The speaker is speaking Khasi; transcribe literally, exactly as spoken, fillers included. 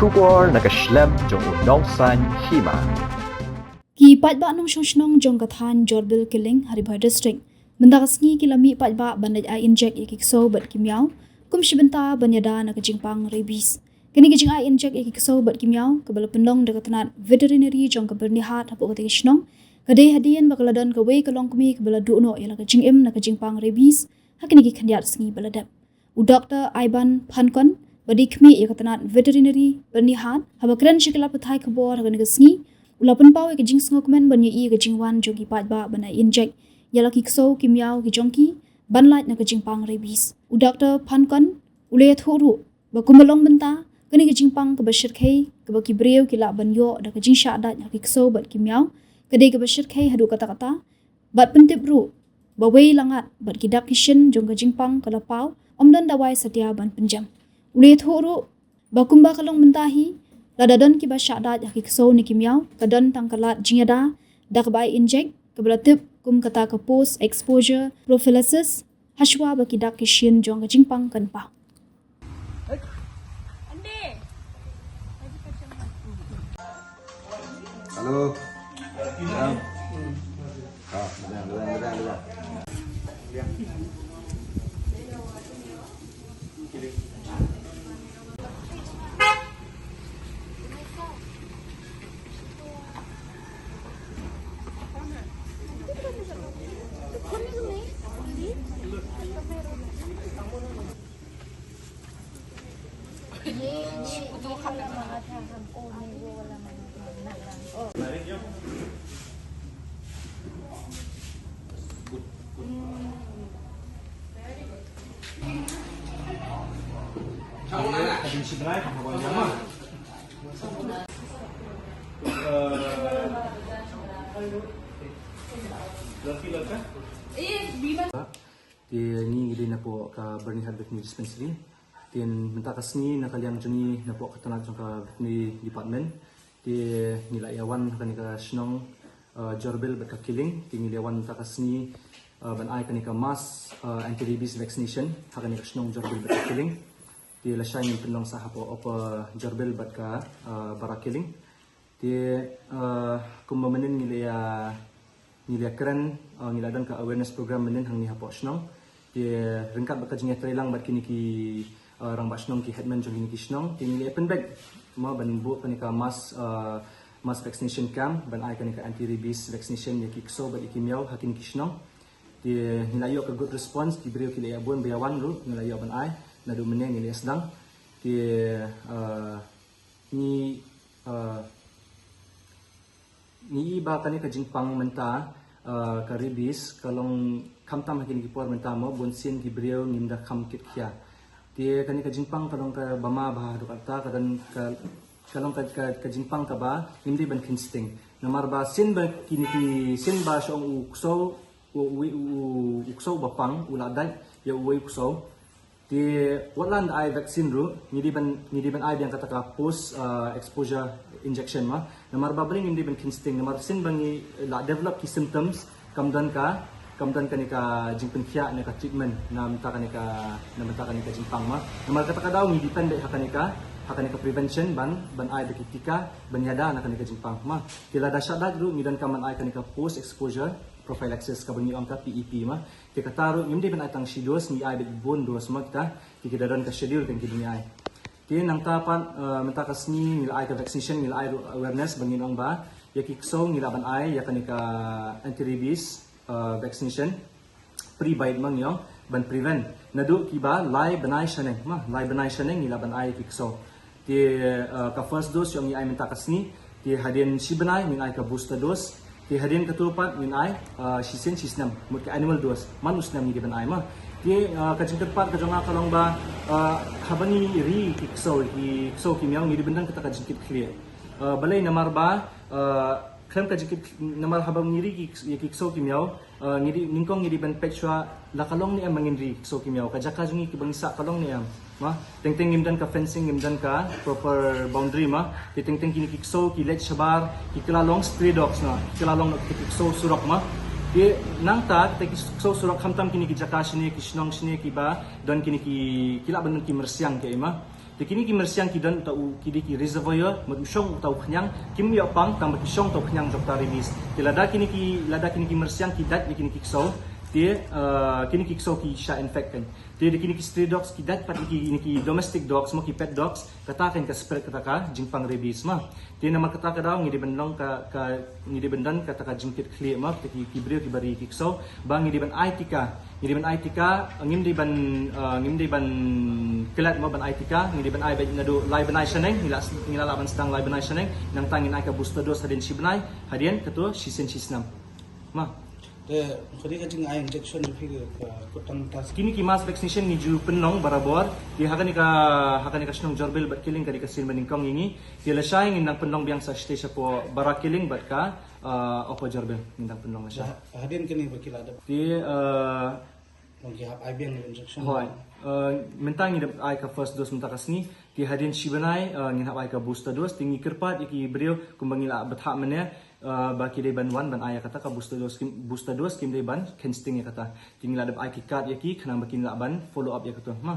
Khubor na ka shlem jong u nongsan hima. Ki paidbah nongshong shnong jong ka thaiñ Jorbil Killing ha Ri Bhoi District mynta ka sngi ki la mih paidbah ban leit ai injek ïa ki ksew bad ki miaw kum shi bynta ban ïada na ka jingpang rabies. Kane ka jingai injek ïa ki ksew bad ki miaw kaba la pynlong da ka tnat veterinary jong ka Byrnihat hapoh katei ka shnong ka dei hadien ba ka la don kawei ka longkmie kaba la duh noh ïa la ka jingim na ka jingpang rabies ha kine ki khyndiat sngi ba la dep. U Doktor Iban Phankon ba dei khmih ïa ka tnat veterinary Byrnihat haba kren sha ki lad pathai khubor ha kane ka sngi u la pynpaw ïa ka jingsngewkmen ban ïohi ïa ka jingwan jong ki paidbah ban ai injek ïa la ki ksew ki miaw ki jong ki ban lait na ka jingpang rabies. U Doktor Phankon u la ïathuh ruh ba kumba long mynta kane ka jingpang kaba shyrkhei kaba ki briew ki lah ban ïoh da ka jingshah dait ha ki ksew bad ki miaw ka dei kaba shyrkhei haduh katta katta bad pyntip ruh ba wei la ngat bad ki dak ki shin jong ka jingpang ka la paw, ym don dawai satia ban pynjem. U la ïathuh ruh ba kumba ka long mynta hi lada don kiba shah dait ha ki ksew ne ki miaw ka don tang ka lad jingïada da kaba ai injek kaba la tip kum kata ka post exposure prophylaxis hashwa ba ki dak ki shin jong ka jingpang kan paw. Hello. Salam. Ah, bilang, bilang, bilang, bilang. Te ngi ngi dei napoh ka Byrnihat Veterinary Dispensary. Te mynta ka sngi na ka liang jong ngi napoh ka tnat jong ka Veterinary Department. Te ngi la ïa wan ha kane ka shnong, uh, Jorbil bad ka Killing. Te ngi la ïa wan mynta ka sngi, uh, ban ai kane ka mass, uh, anti-rabies vaccination ha kane ka shnong Jorbil bad ka Killing. Te lashai ngin pynlong sa hapoh Upper Jorbil bad ka, uh, Bara Killing. Te, uh, kumba mynnin ngi la ïa, ngi la ïa kren, uh, ngi la don ka awareness program mynnin hangne hapoh shnong. Te ryngkat bad ka jingïatreilang bad kine ki, uh, rangbah shnong ki headman jong kine ki shnong. Te ngi la ïa pynbeit mo ban buh kane ka mass, uh, mass vaccination camp ban ai kane ka anti rabies vaccination ïa ki ksew bad ïa ki miaw ha kine ki shnong. Te ngi la ïoh ka good response, ki briew ki la ïa bun ba ïa wan ruh, ngi la ïoh ban ai naduh mynne ngi la ïa sdang. Te, uh, ngi, uh, ngi i ba kane ka jingpang mynta, uh, ka rabies ka long khamtam ha kine ki por mynta mo, bun sien ki briew ngim da kham kit khia. Te kane ka jingpang ka long kaba ma bha haduh katta, ka don ka, ka long ka, ka, ka jingpang kaba ngim dei ban kheiñ sting. Namar ba sien ba kine ki, sien ba shu ong u ksew, u, u, u, u ksew ba pang u la dait ïa uwei u ksew. Te wat la da ai vaccine ruh, ngi dei ban, ngi dei ban ai biang kata ka post, uh, exposure injection mo. Namar ba balei ngim dei ban kheiñ sting, namar sien ba ngi la develop ki symptoms, kam don ka, kam don kane ka jingpynkhiah ne ka treatment na bynta kane ka, na bynta kane ka jingpang mo. Namar kata ka daw ngi depend beit ha kane ka, ha kane ka prevention ban, ban ai da ki tika ban ïada na kane ka jingpang mo. Te lada shah dait ruh ngi donkam ban ai kane ka post exposure prophylaxis kaba ngi ong ka P E P mo. Te kata ruh ngim dei ban ai tang shi dose, ngi ai beit bun dose mo kita, te ki da don ka schedule kan ki dei ngi ai. Te nangta pat, uh, mynta ka sngi ngi la ai ka vaccination, ngi la ai ruh awareness ba ngin ong ba ïa ki ksew ngi lah ban ai ïa kane ka anti rabies, uh, vaccination, pre-bite mo ngi ong, ban prevent. Naduh kiba lai bnai shaneng mo, lai bnai shaneng ngi lah ban ai ïa ki ksew. Te, uh, ka first dose ïoh ngi ai mynta ka sngi. Te hadien shi bnai ngin ai ka booster dose. Te hadien katto pat ngin ai, uh, shisien shi snem, mut ka annual dose. Man u snem ngi dei ban ai mo. Te, uh, ka jingkyrpad ka jong nga ka long ba, uh, haba ngi ri ki ksew, ki ksew ki miaw ngi dei ban don kata ka jingkit khlieh. Uh, balei namar ba, uh, khlem ka jingkit, namar haba ngi ri ki, ki ksew ki miaw, uh, ngi dei, nyngkong ngi dei ban peit shuwa la ka long ne em ba ngin ri ki ksew ki miaw, ka jaka jong ngi kiba ngi sah ka long ne em. Mo, teng teng ngim don ka fencing, ngim don ka proper boundary mo. Te teng teng kine ki ksew ki leit shabar, ki kylla long stray dogs mo, ki kylla long ki ksew surok mo. Te nangta kita ki ksew surok khamtam kine ki jaka shane, ki shnong shane kiba don kine ki, ki lah ban don ki myrsiang ki ei mo. Te kine ki myrsiang ki don uta u, ki dei ki reservoir, mut u shong uta u khñiang, kim ïoh pang tang ba ki shong uta u khñiang jong uta rabies. Te lada kine ki, lada kine ki myrsiang ki dait ïa kine ki ksew, te uh, kine ki ksew ki shah infect kan. Te da kine ki stray dogs ki dait pat ïa kine ki domestic dogs, mo, ki pet dogs, kata kan ka spread kata ka jingpang rabies, mo. Te namar kata ka daw ngi dei ban long ka, ka ngi dei ban don kata ka jingkit khlieh, mo, kata ki, ki briew kiba ri ki ksew, ba ngi dei ban ai tika, ngi dei ban ai tika, ngim dei ban, uh, ngim dei ban klet, mo, ban ai tika, ngi dei ban ai ba naduh lai bnai shaneng, ngi la, ngi la lah ban sdang lai bnai shaneng, nangta ngin ai ka booster dose hadien shi bnai, hadien kato shisien shi snem. Mo. Te ka dei ka jingai injection jong phi ka, ka kut tang mynta? Kine ki mass vaccination ngi ju pynlong barabor. Te ha kane ka, ha kane ka shnong Jorbil bad Killing ka dei ka sien ba nyngkong ïa ngi. Te lashai ngin nang pynlong biang sa shatei shapoh Barak Killing bad ka, uh, Upper Jorbil ngin nang pynlong lashai. Hadien kane ba ki la dep, te uh, ba ki hap ai biang injection? Hooid. Uh, mynta ngi dep ai ka first dose mynta ka sngi. Te hadien shi bnai, uh, ngin hap ai ka booster dose. Te ngi kyrpad ïa ki briew kumba ngi la bthah mynne, uh, ba ki dei ban wan ban ai ïa kata ka booster dose, kim, booster dose, kim dei ban kheiñ sting ïa kata. Te ngi la dep ai ki card ïa ki khnang ba kin lah ban follow up ïa kato, mo.